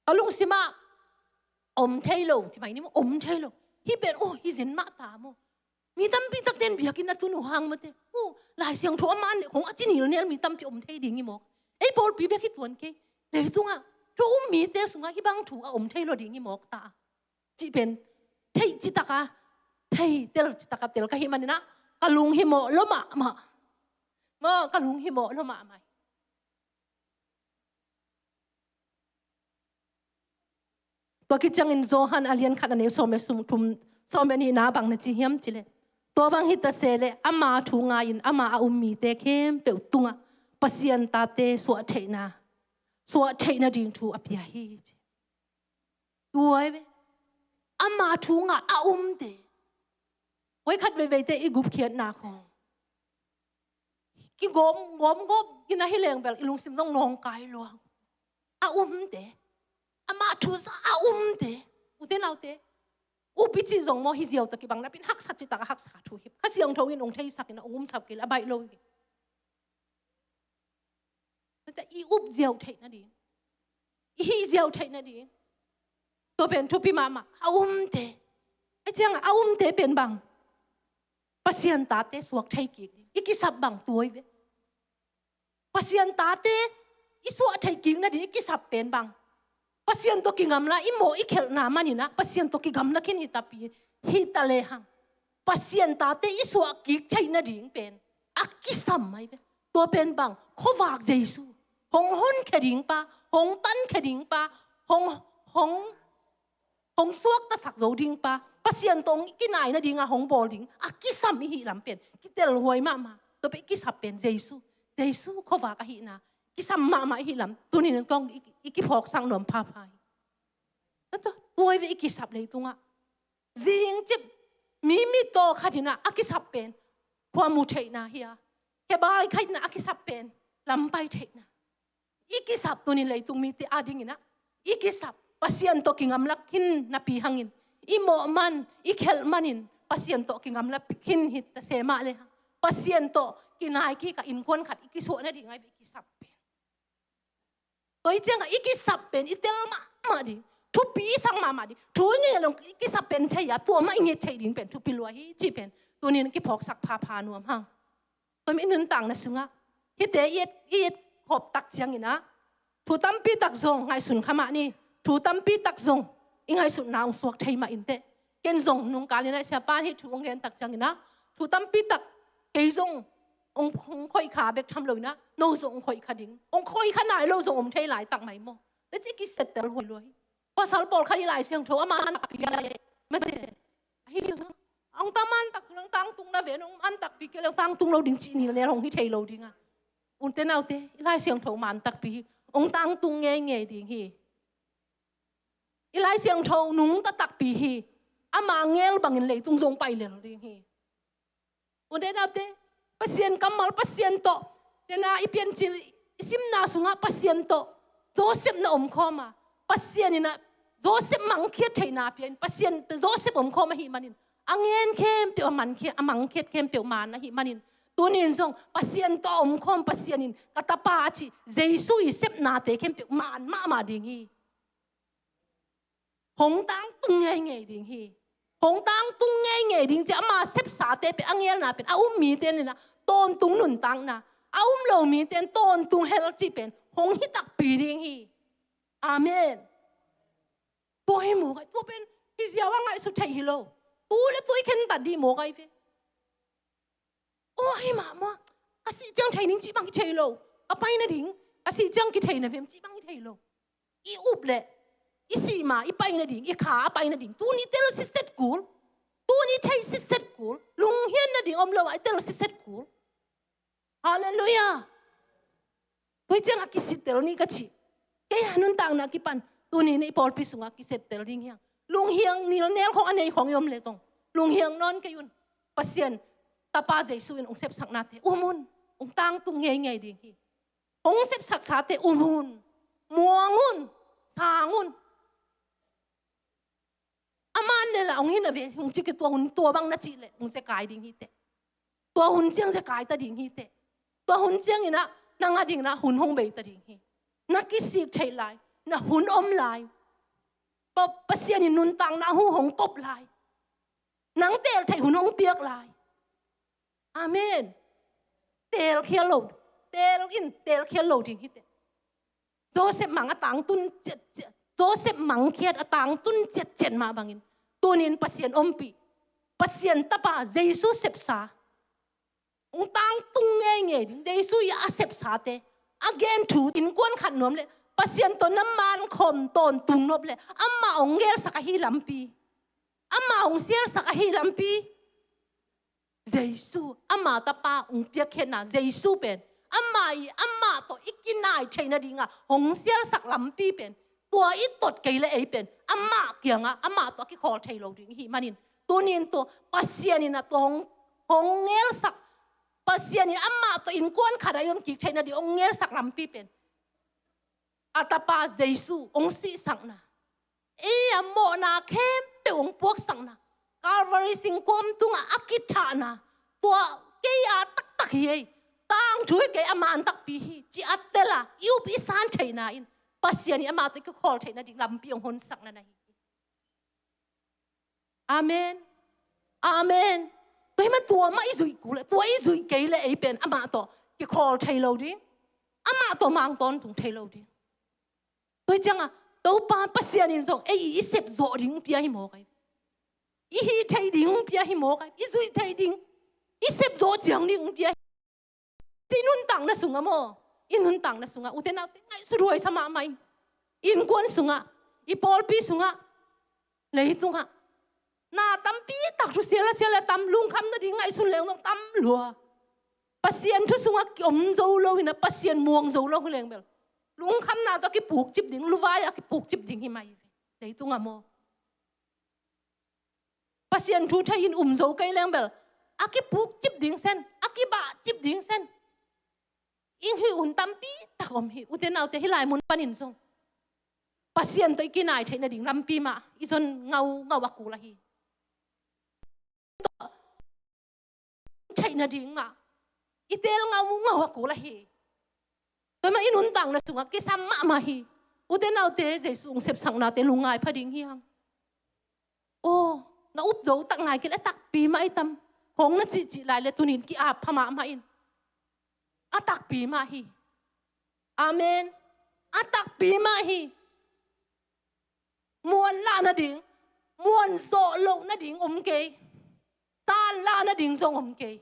Ka lungsimah om thei lo, ci mai ni maw, om thei lo. Hih pen, oh, hi zen mah ta maw. Mi tampi takte in biakinn a tun uh hang mate, oh, Lai Siangtho a man le khong a ci nilnial mi tampi om thei ding hi mawk. Ei pawlpi bek hi tuan kei. Leitungah thu um mite sungah hih bang thu a om thei lo ding hi mawk ta. Cih pen theih citak a, thei tel citak a tel ka hih manin ah ka lunghimawh lua mahmah. Maw, ka lunghimawh lua mahmah. Tua khit ciangin Johan a lian khat a neu sawm le sawm thum, sawm le nihna bang na ci hiam cih leh, tua bang hi ta se leh ama thu ngai-in ama a um mite khempeuh tungah Pasian tate suah theihna, suah theihna ding thu a pia hi, ci. Tua hi ve. Ama thu ngai a umte. Voi khat veiveite i gupkhiatna khong kigawm, gawm, gawm ina hi leng bel i lungsim zong nawngkai lua. A umte. Ama thu za a umte. Ute naute. Upi cih zong maw hi ziau ta kibang napi-in haksa citak a haksa thu hi. Kha Siangtho in ong theisak in a ong umsak kei leh a baih lo hi. Tua ciang i up ziau theih nading, i hih ziau theih nading, tua pen thupi mahmah. A umte, a ciangah a umte pen bang, Pasian tate suak thei kik ding. I kisap bang tua hi ve. Pasian tate i suah thei kik nading i kisap pen bang, Pasian tawh kigamla i mawh i khelhna manin ah Pasian tawh kigamla khin hi tapi, hi ta lehang Pasian tate i suah kik theih nading pen a kisam mai ve. Tua pen bang, khuavak Jesu, hong honkhia ding pa, hong tankhia ding pa, hong, hong, hong suaktasak zo ding pa, Pasian tawh hong kinai nading a hong bawl ding a kisam i hih lam pen kitel huai mahmah. Tua pen i kisap pen Jesu, Jesu khuavak ahihna kisam mahmah i hih lam tunin kong i, i kiphawksak nuam phapha hi. Tua, tua hi ve i kisap leitungah. Zingcip mi mittaw khat in ah a kisap pen khuamu theihna hi a, khebai khat in ah a kisap pen lampai theihna. I kisap tunin leitung mite adingin ah i kisap, Pasian tawh kigamla khin napi hangin, i mawh man, i khelh manin Pasian tawh kigamla khin hi ta se mah lehang, Pasian tawh kinai kik a innkuan khat i kisuah nading ahi ve i kisap pen. Tua hi ciangah i kisap pen i tel mahmah ding, thupi i sak mahmah ding. Thu i nget lo i kisap pen thei a, tua mah i nget theih ding pen thupi lua hi cih pen tunin kiphawksak phapha nuam hang. Tua mi nuntakna sungah hihte i et, i et khawp tak ciangin ah thu tampi tak zong ngaihsun kha mah ni. Thu tampi tak zong i ngaihsutna hong suak thei mah inteh. Ken zong nungkal in ah siapa in hih thu hong gen tak ciangin ah thu tampi tak kei zong hong, hong khoih kha bek tham lo in ah, no zong hong khoih kha ding, hong khoih kha nai lo zong om thei laitak mai maw. Tua ci kisettel huai lua hi. Pasal pawlkhat i Lai Siangtho a man takpi a leh mate, ahi zong hong ta man tak, hong tangtung na ven, hong man takpi kei leh hong tangtung lo ding cih nilnial hong hi thei lo ding a. Ute naute, i Lai Siangtho man takpi hi. Hong tangtung ngeingei ding hi. I Lai Siangtho nungta takpi hi. Ama ngel bangin leitung zong pai lel ding hi. Ute naute, Pasian kammal, Pasian tawh, tena i Piancil i simna sungah Pasian tawh Joseph na omkhawm a, Pasian in ah Joseph mangkhiat theihna pia in, Pasian Joseph omkhawm ahih manin a ngen khempeuh a mankhiat, a mangkhiat khempeuh man ahih manin, tunin zong Pasian tawh a omkhawm Pasian in ka tapa a cih Jesu i sepnate khempeuh man mahmah ding hi. hong tangtung ngeingei ding hi. Hong tangtung ngeingei ding ci-a ama sepsate pen, a ngelna pen a um mite in ah tawntung nuntakna, a um lo mite in tawntung hell cih pen hong hi takpi ding hi. Amen. Tua hi mawk ai, tua pen hi ziau a ngaihsut theih hi lo. Tu le tu i khentat dih mawk ai ve. Aw, ahi mahmah, ka sih ciang thei ning cih bang i thei lo. Ka pai nading, ka sih ciang kithei na vem cih bang i thei lo. I up leh i sih ma i pai nading, i kha a pai nading, tuni tel siset kul. Tuni thei siset kul. Lunghian nading om lo a i tel siset kul. Halleluiah. Tua hi ciangah kisittel ni ka cih. Kei a nuntakna kipan tuni in i pawlpi sungah kisittel ding hi hang. Lunghiang nilnel khong a nei khong i om leh zong, lunghiang nawn kei un. Pasian Tapa Jesu in hong sepsaknate um un. Hong tangtung ngeingei ding hi. Hong sepsaksate um un. Muang un. Sang un. A man le lah hong hi na ve, hong ci kei, tua hun tua bang na cih leh hong zekai ding hi teh. Tua hun ciang zekai ta ding hi teh. Tua hun ciangin ah nang a ding in ah hun hong bei ta ding hi. Na kisik theih lai, na hun om lai. Pa, Pasian in nuntakna hu hong kop lai. Nang teel theih hun hong piak lai. Amen. Teelkhial lo, teel in teelkhial lo ding hi teh. Joseph mang a tangtun ciatciat, Joseph mangkhiat a tangtun ciatciat mah bangin, tunin Pasian ompih, Pasian Tapa Jesu sepsa, hong tangtung ngeingei ding, Jesu i a sepsate, a gen thu, innkuan khat nuam leh Pasian tawh na mankhawm tawntung nop leh amah hong gelsak ahi lampi, amah hong sialsak ahi lampi. Jesu, ama Tapa hong piakkhiatna Jesu pen, amah i, amah tawh i kinai theih nadingah hong sialsak lampi pen, tua i tot kei le ei pen amah kiangah, amah tawh a kikhawl thei lo ding i hih manin, tunin tua Pasian in ah tua hong, hong ngelsak, Pasian in amah tawh innkuan khatah i om kik theih nading hong ngelsak lampi pen a Tapa Jesu hong sihsakna, ei a mawhna khempeuh hong puaksakna, Calvary singkuam tungah a kithahna, tua kei a taktak hi ei, tangthu hi kei, a man takpi hi, ci-a tel a i up i san theihna in Pasian in amah tawh i kikhawl theih nading lampi hong honsakna na hi. Amen. Amen. Tua hi mah, tua mah i zuih kul leh, tua i zuih kei leh ei pen amah tawh kikhawl thei lo ding, amah tawh mang tawntung thei lo ding. Tua hi ciangah Topa Pasian in zong ei i sep zawh ding pia hi mawk ai. I hih theih ding pia hi mawk ai. I zuih theih ding, i sep zawh ciang ding pia hi. I nuntakna sungah maw, i nuntakna sungah, ute naute, ngaihsut huai sa mahmah ing. Innkuan sungah, i pawlpi sungah, leitungah na tampi tak thu sial a sial a tam, lungkham nading ngaihsun leng zong tam lua. Pasian thu sungah kiom zo lo hi na, Pasian muang zo lo hi leng bel, lungkhamna tawh a kipukcip ding, luvai a kipukcip ding hi mai. Leitungah maw, Pasian thu thei in um zo kei leng bel, a kipukcip ding sen, a kibahcip ding sen. Ing hi un tampi tak om hi, ute naute, hih lai mun panin zong Pasian tawh i kinai theih nading lampi mah i zon ngaungau a kul ahi. Theih nading mah i teel ngaungau a kul ahi. Tua mah i nuntakna sungah kisam mahmah hi. Ute naute, Jesu hong sepsaknate lungngai pha ding hi hang. Aw, na up zo tak nai kei leh a takpi mah i tam. Hong na cihcih lai leh tunin ki-ap pha mahmah in. A takpi mah hi. Amen. A takpi mah hi. Muan lah nading, muan zawh loh nading om kei. San lah nading zong om kei.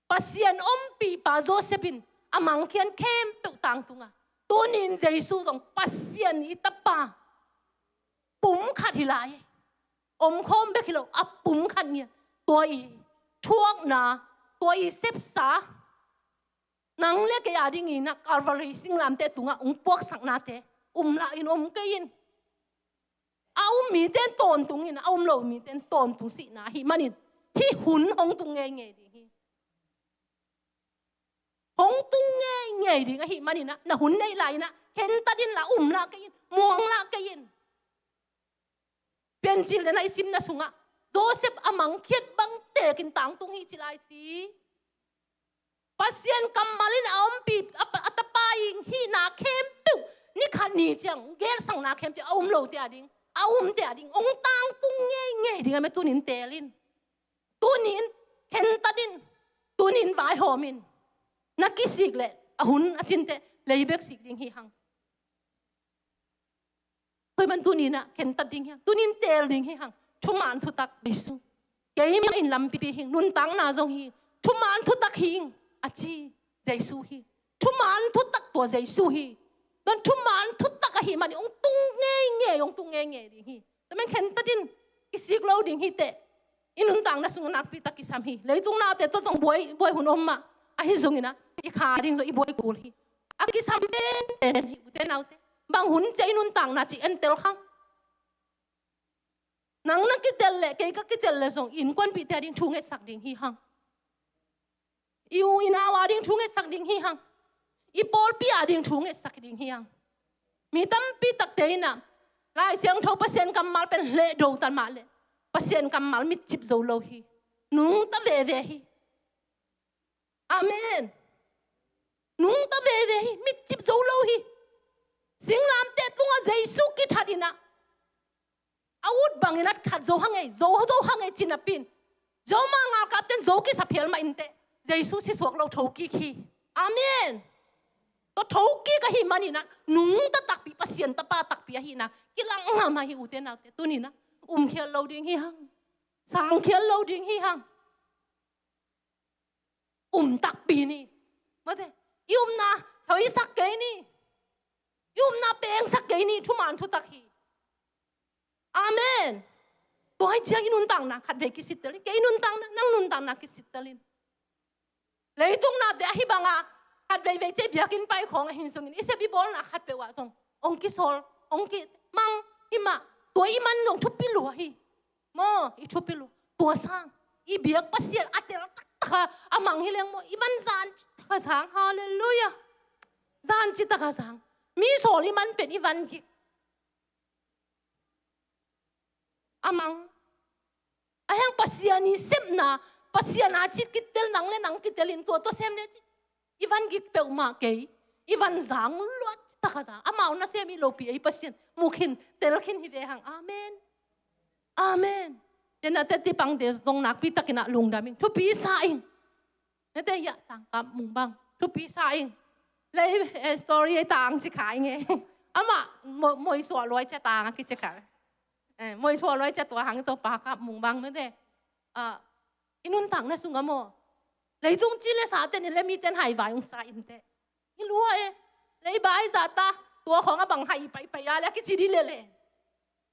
Pasian ompihpa Joseph in a mangkhiat khempeuh tangtungah, tunin Jesu zong Pasian i Tapa pum khat hi lai. Omkhawm bek hi lo, a pum khat ngiat. Tua i thuakna, tua i sepsa, nang le kei a dingin ah Calvary singlamteh tungah hong puaksaknate um lah in om kei in. A um mite in tawntung in, a um lo mite in tawntung sihna ahih manin, hih hun hong tung ngeingei ding hi. Hong tung ngeingei ding ahih manin ah, na hun neih lai in ah khentat in la, um lah kei in, muang lah kei in. Piancil den a i simna sungah Joseph a mangkhiat bang tekin tangtung hi ci lai si. Pasian kammal in a ompih a, a tapa i hihna khempeuh Ni khat ni ciang gelsakna khempeuh a um lote a ding, a umte a ding hong tangtung ngeingei ding a, meh, tuni-in teel in. Tuni-in khentat in. Tuni-in vaihawm in. Na kisik leh a hun a cin teh lei bek sik ding hi hang. Tua ahih manin tuni-in ah khentat ding hi hang. Tuni-in teel ding hi hang. Thuman thutak Jesu. Keimah in lampi hi ing, nuntakna zong hi ing. Thuman thutak hi ing, a ci Jesu hi. Thuman thutak tua Jesu hi. Tua thuman thutak ahih manin hong tung ngeingei, hong tung ngeingei ding hi. Tua manin khentat in, kisik lo ding hi teh. I nuntakna sung nakpi tak kisam hi. Leitung naute tawh zong buai, buai hun om mah. Ahi zongin ah, i kha ding zong i buai kul hi. A kisam penpen hi, ute naute. Bang hun ciang i nuntakna cih en tel khang. Nang na kitel leh, kei ka kitel leh zong innkuanpihte a ding thu ngetsak ding hi hang. I u i nau a ding thu ngetsak ding hi hang. I pawlpi a ding thu ngetsak ding hi hang. Mi tampi takte in ah Lai Siangtho Pasian kammal pen lehdo ta mah leh Pasian kammal mitcip zo lo hi. Nungta veve hi. Amen. Nungta veve hi, mitcip zo lo hi. Singlamteh tungah Jesu kithat in ah, a ut bangin a that zo hang ei, zo, zo hang ei ci napi-in, Roma galkapte in zo kisa phial mah inteh, Jesu si suak lo thokik hi. Amen. Tua thokik ahih manin ah, nungta takpi, Pasian tapa takpi ahihna kilang mahmah hi, ute naute. Tuni-in ah umkhial lo ding hi hang. Sangkhial lo ding hi hang. Um takpi ni. Mate, i upna hoihsak kei ni. I upna pengsak kei ni, thuman thutak hi. Amen. Tua hi ciang i nuntakna khatvei kisittel in. Kei nuntakna, nang nuntakna kisittel in. Leitung nate ahi banga khatveivei ciang biakinn pai khawng ahi zongin, i sep i bawlna khatpeuh ah zong hong kisawl, hong kimang hi mah. Tua i man zong thupi lua hi. Maw, i thupi lua. Tua sang i biak Pasian a tel taktak a, a mang hi leng maw, i van zan citak a zang. Halleluiah. Zan citak a zang. Mi sawl i man pen i van gik. A mang. A hang Pasian i sepna, Pasian a cih kitel, nang le nang kitel in tua tawh sem le cih. I van gik peuhmah kei, i van zang lua citak a zang. Amau nasem hi lopi, ei Pasian mu khin, tel khin hi ve hang. Amen. Amen. Tua ahih manin teci pangte zong nakpi takin ah lungdam ing. Thupi sa ing. Mate, ya, tangkap mung bang. Thupi sa ing. Lei, eh, sorry, ei tang ci kha ing e. Amah, mo-, moisuah luai cia tang a kici kha. Eh, moisuah luai cia tua hang zo pa kap mung bang, mate. Ah, i nuntakna sungah maw, leitung ci le sa ten in le mite in haivai hong sa inteh. Hi lua e. Leiba i zahta, tua khawng a bang hai paipai a le a kici dih lele.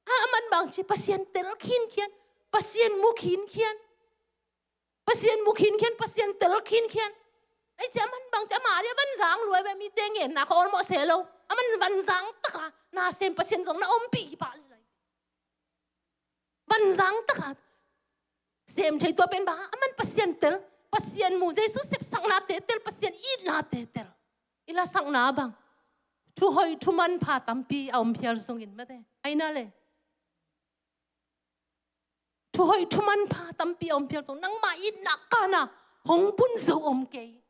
A, a man bang ci, Pasian tel khinkhian, Pasian mu khinkhian. Pasian mu khinkhian, Pasian tel khinkhian. Ei ci a man bang ci, amah dih a van zang lua e, mite ngenna kha awlmawh se lo. A man van zang taka na sem Pasian zong na ompih hi pah lel lai. Van zang taka sem thei, tua pen bang a man Pasian tel, Pasian mu, Jesu sepsaknate tel, Pasian itnate tel. I lasakna bang thuhoih thumanpha tampi a om phial zongin, mate. Aina le. Thuhoih thumanpha tampi a om phial zong, nangmah itna kana hong bun zo om kei.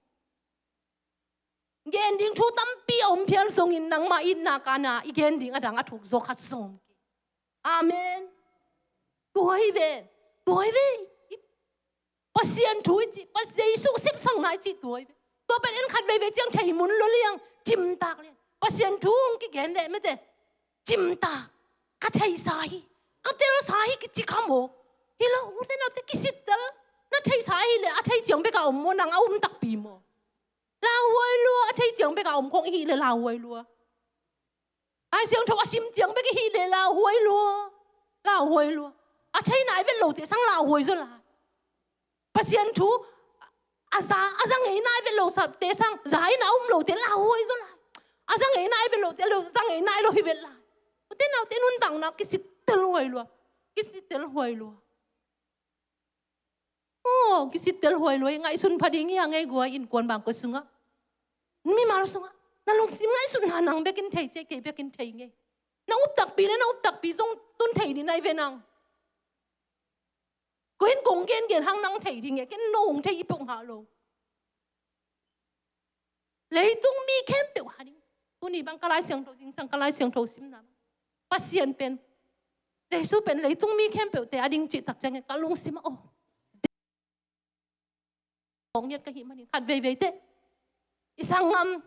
Gen ding thu tampi a om phial zongin, nangmah itna kana i gen ding a dang a thuk zaw khat zong om kei. Amen. Tua hi ve. Tua hi ve. I Pasian thu i cih, Pasian Jesu sepsakna i cih tua hi ve. Tua pen en khatveivei ciang thei mun lua liang, cimtak liang. Pasian thu hong kigen leh, mate, cimtak. Ka theisa hi, ka telsa hi kici kha maw. Hi lo, ute naute, kisittel. Na theisa hi leh a thei ciang bek a om maw, nang a um takpi maw? Lauhuai lua, a thei ciang bek a om khong i hih leh lauhuai lua. Lai Siangtho a sim ciang bek i hih leh lauhuai lua. Lauhuai lua. A thei nai vet lote sang lauhuai zaw lai. Pasian thu a za, a za ngei nai vet lote sang za in a um lote lauhuai zaw lai. A za ngei nai vet lote lo, za ngei nai lo hi vet lai. Ute naute, nuntakna kisittel huai lua. Kisittel huai lua. Oh, kisittel huai lua hi. Ngaihsun pha ding hi a, ngei guai innkuan bang koi sungah, mimal sungah. Na lungsim ngaihsutna nang bekin thei ciai, kei bekin thei ngei. Na up takpi le na up takpi zong tun thei ding nai ve nang. Koi in kong gengen hang nang thei ding e, ken no hong thei hi peuh ngah lo. Leitung mi khempeuh a ding, Tuni bang ka Lai Siangtho, zingsang ka Lai Siangtho simna, Pasian pen, Jesu pen leitung mi khempeuhte a ding cih tak ciangin ka lungsim ah, oh, khong ngiat ka hih manin khat veivei teh i sanggam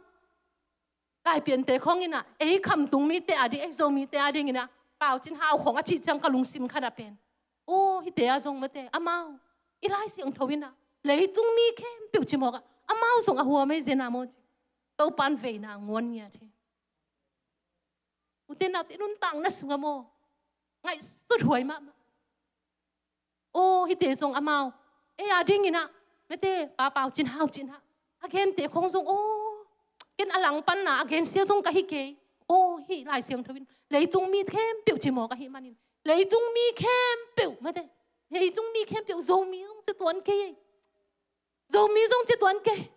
Laipiante khong in ah, ei khamtung mite a ding, ei Zomite a ding in ah, Pau Cin Hau khong a cih ciang ka lungsim khat ah pen, oh, hihte ah zong mate, amau i Lai Siangtho in ah leitung mi khempeuh ci mawk ah, amau zong a huam ei zen a maw ci. Topa'n veina nguan ngiat hi. Ute naute, nuntakna sungah maw, ngaihsut huai mahmah. Oh, hihte zong amau, ei a ding in ah, mate, Pa Pau Cin Hau cih in ah a gente khong zong, oh, ken a langpanna a gensia zong ka hi kei. Oh, hih Lai Siangtho in leitung mi khempeuh ci mawk ahih manin, leitung mi khempeuh, mate, leitung mi khempeuh, Zomi zong ci tuan kei ei. Zomi zong ci tuan kei,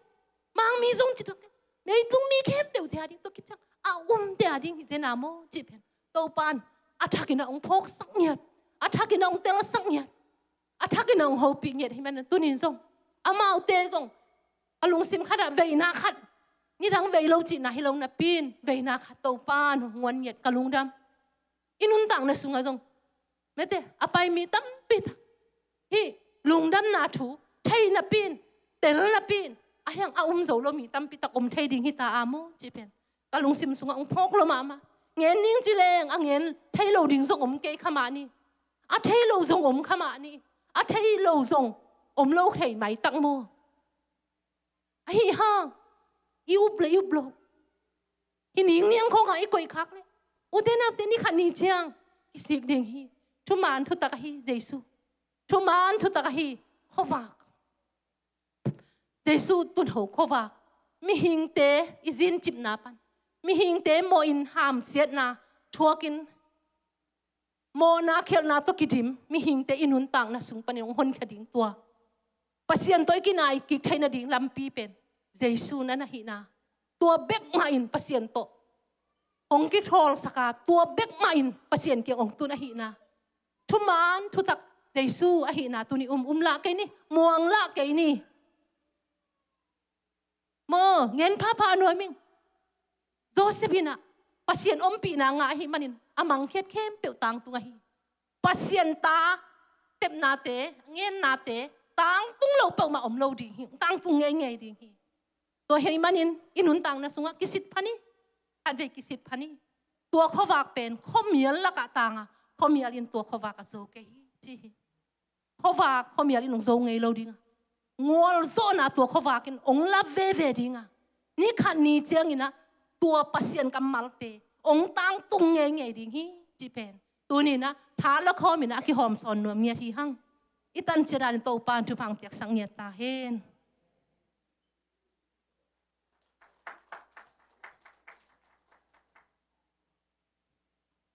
Mangmi zong ci tuan kei, leitung mi khempeuhte a ding, tua khit ciang a umte a ding hi zen a maw cih pen Topa'n a thakin ah hong phawksak ngiat, a thakin ah hong telsak ngiat, a thakin ah hong hopih ngiat ahih manin tunin zong amaute zong a lungsim khat ah veina khat, nidang vei lo cihna hi lo napi in veina khat Topa'n hong nguan ngiat ka lungdam. I nuntakna sungah zong, mate, a pai mi tampi tak, hih lungdamna thu thei napi in, tel napi in, a hiang a um zo lo mi tampi tak om thei ding hi ta a maw cih pen ka lungsim sungah hong phawk lua mahmah. Ngen ning ci leng a ngen thei lo ding zong om kei kha mah ni. A thei lo zong om kha mah ni. A thei lo zong om lo thei mai tak maw. Ahi hang i up le i up lo, hih ningniang khawngah i koih khak leh, ute naute, ni khat ni ciang kisik ding hi. Thuman thutak ahi Jesu, thuman thutak ahi khuavak. Jesu tunho khuavak, mihingte i zincipna pan, mihingte mawhin hamsiatna thuakin, mawhna khialhna tawh kidim mihingte i nuntakna sung panin hong honkhia ding, tua Pasian tawh i kinai kik theih nading lampi pen Jesu na na hihna, tua bek mah in Pasian tawh hong kithawlsak a, tua bek mah in Pasian kiang hong tun ahihna, thuman thutak Jesu ahihna tuni um, um lah kei ni, muang lah kei ni. Maw, ngen phapha nuam ing. Joseph in ah Pasian ompihna ngah ahih manin a mangkhiat khempeuh tangtung ahi. Pasian ta sepnate, ngennate tangtung lo peuhmah om lo ding hi, tangtung ngeingei ding hi. Tua ahih manin i nuntakna sungah kisit pha ni, khatvei kisit pha ni. Tua khuavak pen khuamial lakah tang a, khuamial in tua khuavak a zo kei hi, ci hi. Khuavak khuamial in hong zo ngei lo ding a, ngualzawhna tua khuavak in hong lap veve ding a, ni khat ni ciangin ah tua Pasian kammalte hong tangtung ngeingei ding hi, cih pen tuni in ah tha lakhawm in ah a kihawmsawn nuam ngiat hi hang. I tan ciat dan in Topa'n thupha hong piaksak ngiat ta hen.